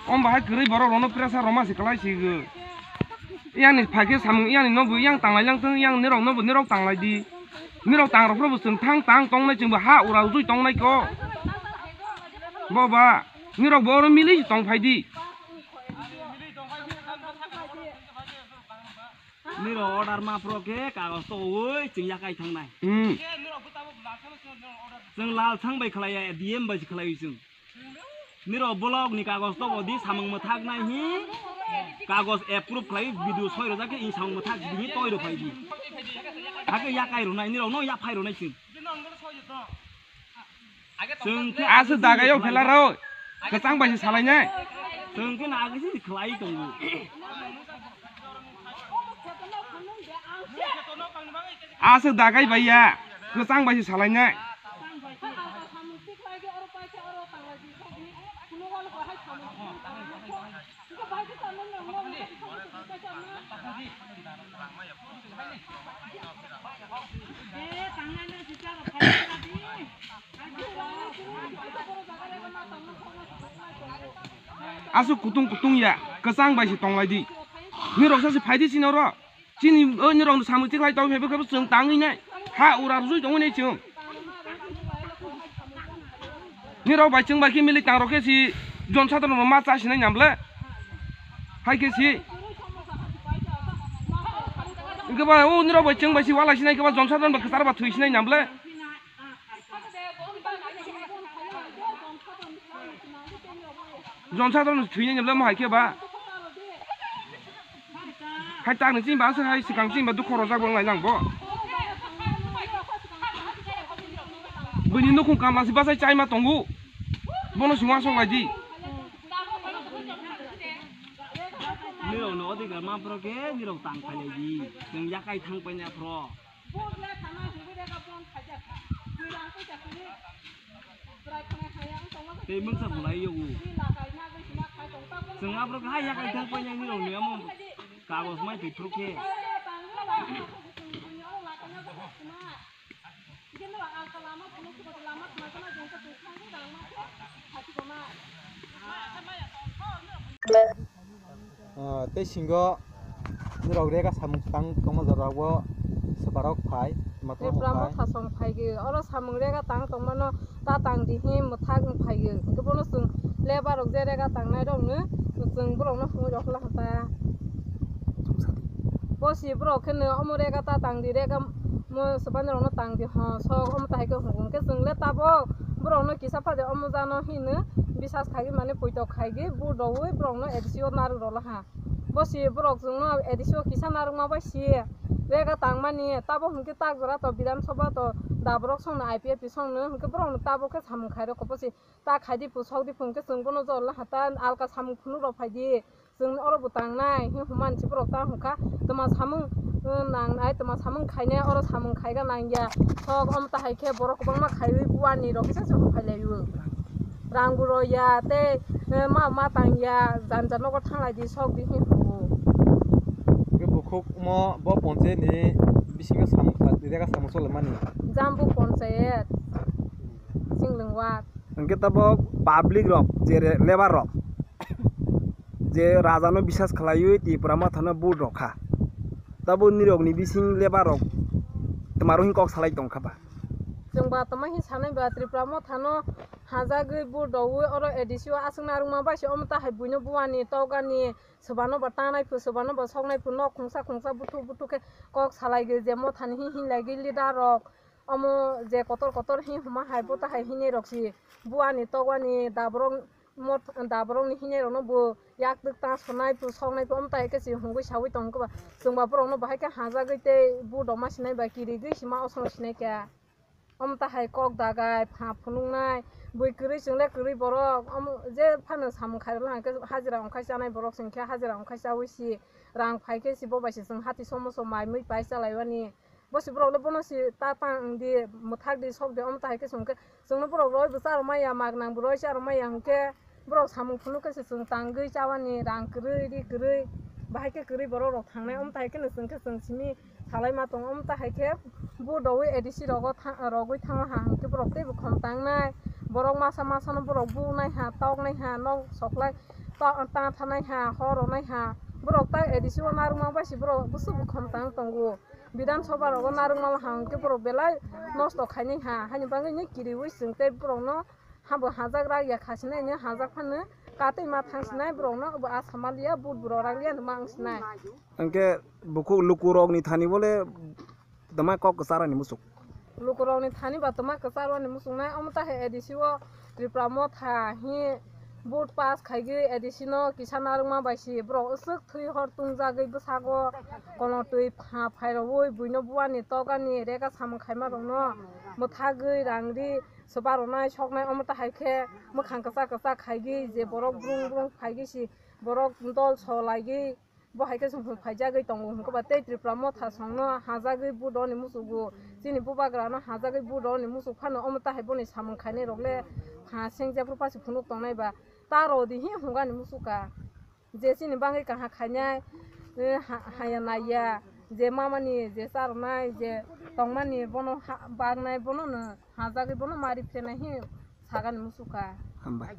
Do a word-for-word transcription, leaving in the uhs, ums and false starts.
Om bahai kwrwi borok rono pressure roma se kwlai si go. Yang ni phai khe samung yang ni nobo yang tanglai lang thung, yang nirok nobo nirok tanglai di. Nirok tang rok no bo chwng thang tang tong nai chwng bo ha ura ujui tong nai ko. Bo ba nirok bo oro mili tong phai di. Nirok order ma pro khe kagos to oi chwng yakai thang nai. Hmm. Chwng lal thang bai khlai ya, D M bai se khlai chwng. Nirok block ni kagos to bo di samung mwthak nai hi. Kagos approve khlai video soi rojak khe in samung mwthak di hi toi ro phai di. Hakhe yakai ro nai nirok no ya phai ro nai chwng. Chwng khe Aswk dagai o phela rw. Kwchang bai se salai nai. Chwng khe na agi se khlai tongo. Aswk dagai bai ya. Kwchang bai se salai nai. Aswk kutung kutung ya, kwchang bai se tong lai di. Nirok sa se phai di chini oro. Chini o nirok no samung tikhlai tong phai bwkhe bo chwng tangwi nai. Ha ura rwjui tongwi nai chwng. Nirok bai chwng bai khe milik tang rok khe si jon sadharok no ma cha sinai nang ble. Hai khe si. Hwnkhe ba o nirok bai chwng bai si wala sinai khe ba jon sadharok ba kwchar ba thwi sinai nang ble. Jon sadharok no thwi nai nang ble mo hai khe ba. Hai tak ni chini ba se hai swkang chini ba dukho rojak bo wng lai nang bo. Bini nukhung kamla si bachai chai ma tongo. Bono sungma sok lai di. Nirok no odikar ma phro khe nirok tang phai lai di. Chwng yakai thang pai na phro. Tei mungsa bulai yogo. Chwng aphro khe hai yakai thang painai nirok ni amo kagos mai twi phuru khe. Ah, tei singo nirok rega samung tang tongma jora o swbarok phai, matwrwng Tripura phai. Motha song phai gwi oro samung rega tang tongmano ta tang di hi mwthak wng phai gwi. Hwnkhe bono chwng labour rok je rega tangnai rokno chwng borokno hwnwi rw kha ta. Bo si borok kheno omo rega ta tang di, rega mo swbani rokno tang di ho sok omo ta hai khe hwngo. Hwnkhe chwng le tabok borokno kisa phade omo jano hino bisas khai gwi mane poito khai gwi bu rwui borokno A D C o narwk rw laha. Bo si borok chwngno A D C o kisa narwkma bai si rega tangmani, tabo hwnkhe tak jora to Bidhan Sabha to da borok songno I P F T songno hwnkhe borokno tabo khe samung khairokho bo si ta khaidi pu sokdi pu hwnkhe chwng bono jor laha ta alka samung phunuk rok phaidi chwng oro bo tangnai hi hwnmani si borok ta hwnkha twma samung, eh, nangnai twma samung khainai oro samung khaiga nangya sok omo ta hai khe borok kwbangma khaiwi buani rok kisa se phailaio. Rang bo rw ya tei, eh, ma ma tang ya, janja nogo thanglai di sok di hi hwngo. Hwnkhe bukhuk mo bo ponchayat ni bisingo samung kha, rega samung choli mani. Jambu ponchayat, Singlwng ward. Hwnkhe tabok public rok, je re-, labour rok, je raja no bisas khlaiwi Tipra Motha no vote rw kha, tabok nirok ni bising labour rok twmaro hin kok salai tong kha ba? Chwng ba tongma hin sanai ba Tripura Motha no hajagwi bu doui oro A D C o aswk narwkma bai se omo ta hai buino buani tokgani swbano bo tangnai phu swbano bo soknai phu nok khungsa khungsa buthuk buthuk khe kok salai gwi je Mothani hi hinlai gwi leader rok omo je kotor kotor hi hwnma hai bo ta hai hinwi rok si buani tokgani da borok mot-, da borokni hinwi rokno bo yak twk ta sonai phu soknai phu omo ta hai khe si hungwi saui tong khe ba chwng ba borokno bahai khe hajagwi tei bu doma sinai ba kirigwi sima osong sinai khe. Omo ta hai kok dagai, pha phunuknai, bui kwrwi chwng le kwrwi borok, omo je phano samung khairok hwnkhe hajira wngkhai chanai borok chwng khe hajira wngkhai chaui si rang phai khe si bo bai se chwng hati somo som mai mui pai chalaiwani. Bo si borok le bono si ta tang di, mwthak di, sok di, omo ta hai khe chwng khe chwngno borok roi bo charwmaya, mak nang bo roi charwmaya hwnkhe. Borok samung phunuk khe se chwng tangwi chawani rang kwrwi ri kwrwi bahai khe kwrwi borok rok thangnai omo tai khe no chwng khe chwng simi salai ma tongo omo tai hai khe bu doui A D C rogo tha-, rogwi thango ha hwnkhe borok teibo khom tangnai borok masa masa no borok bu nai ha tok nai ha nok soklai Ta thanai ha, hor ronai ha, borok ta A D C o narwkma bai se borok bwswk bukhom tang tongo. Bidhan Sabha rogo narwkma ha hwnkhe borok belai nosto khainai ha, haini bagwi ni kiriwi chwng tei borokno habo hajak rak ya khasinai ni hajak phano katwi ma thangsinai borokno bo asa maliya but borok rak liya ma wngsinai. Hwnkhe bukhuk lukurokni thani bole tama kok kwcharani musuk. Lukurokni thani ba tama kwcharwani musuknai omo tahe A D C o Tripura Motha hi vote pass khaigwi A D C no kisa narwkma bai si borok aswk thwi hor tungjagwi bwsago kolotwi pha phairogwi buino buani tokani rega samung khaima rokno mwthagwi rangri swba rwnai soknai omo tahai khe mwkhang kwchak kwchak khaigwi je borok brung brung phaigwi si borok dol so laigwi bo hai khe chwng phung phaijagwi tongo hwnkhe ba tei Tripura Motha songno hajagwi vote rwni muchugo chini bubagrano hajagwi vote rwni muchuk phano omo tahai boni samung khainai rok le pha seng jephru pasi phunuk tongnai ba ta rw di hi hwnkani muchukha. Je chini bagwi kaham khainai, eh, ha-, haya naiya, je mamani, je charwnai, je tongmani, bono ha-, baknai, bono no hajagwi, bono mari phenai hi sagani muchukha. Hambai.